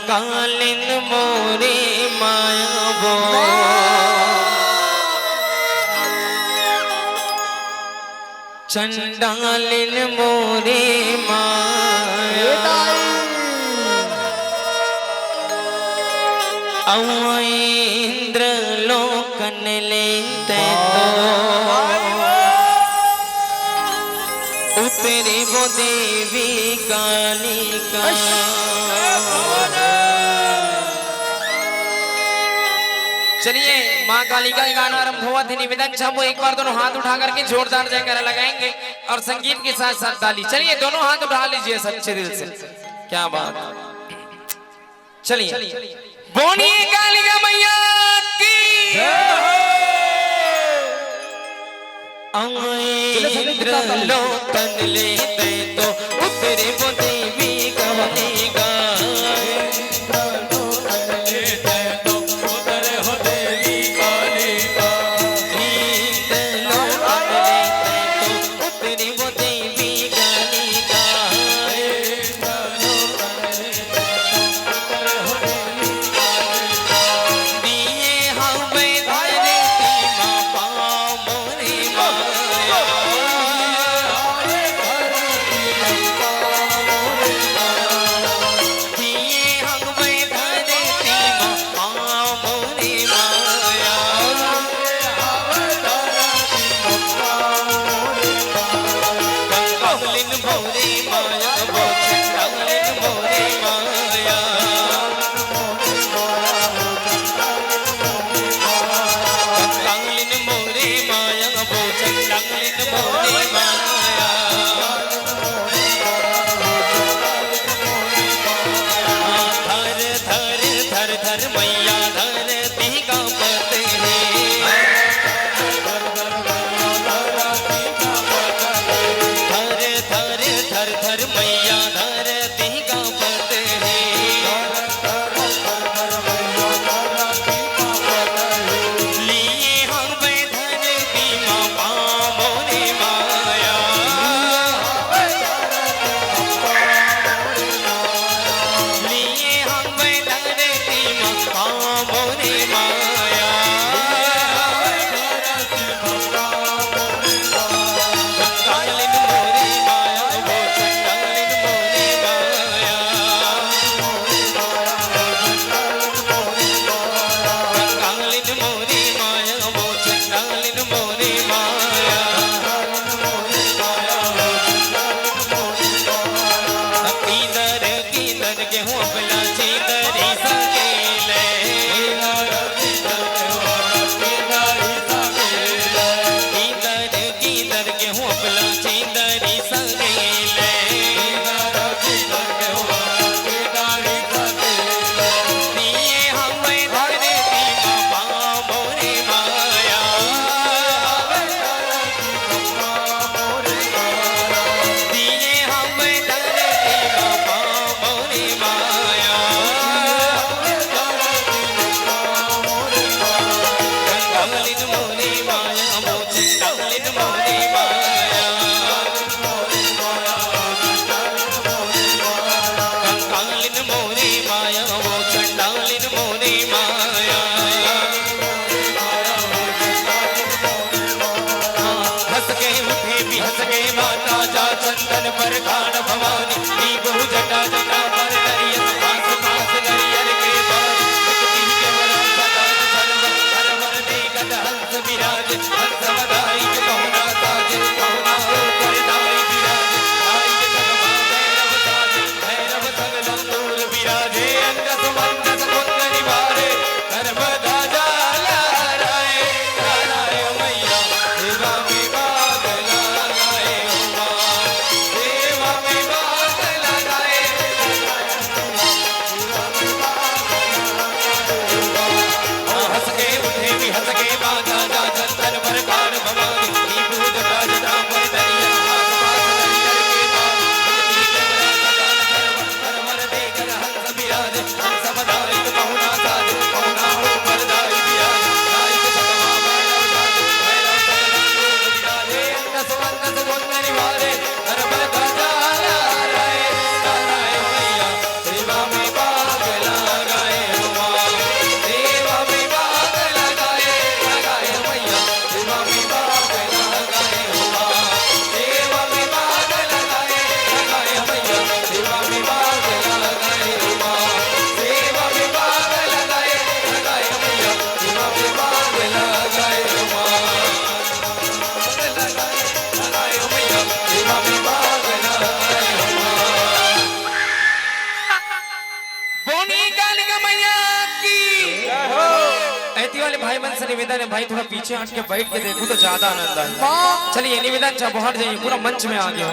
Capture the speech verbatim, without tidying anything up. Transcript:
कालिन मोरे माया वो, चंडालिन मोरे माया। अउ इंद्र लोकन ले तैं तो उतरे वो देवी कालिका। चलिए, माँ कालिका के गाना आरंभ हुआ थे। निवेदन चाहूँ, एक बार दोनों हाथ उठा करके जोरदार जयकारा लगाएंगे और संगीत के साथ साथ ताली। चलिए, दोनों हाथ उठा लीजिए सच्चे दिल से। क्या बात। चलिए, बोलिए कालिका मैया की। इंद्र लोकन ले तैं तो उतरे वो देवी कालिका। इंद्र लोकन ले तैं तो उतरे वो देवी कालिका। दुर्गा मैया की। एती वाले भाई मन से निवेदन है भाई, थोड़ा पीछे हट के बैठ के देखो तो ज्यादा आनंद आए। चलिए, निवेदन, जब हट जाइए, पूरा मंच में आ गया।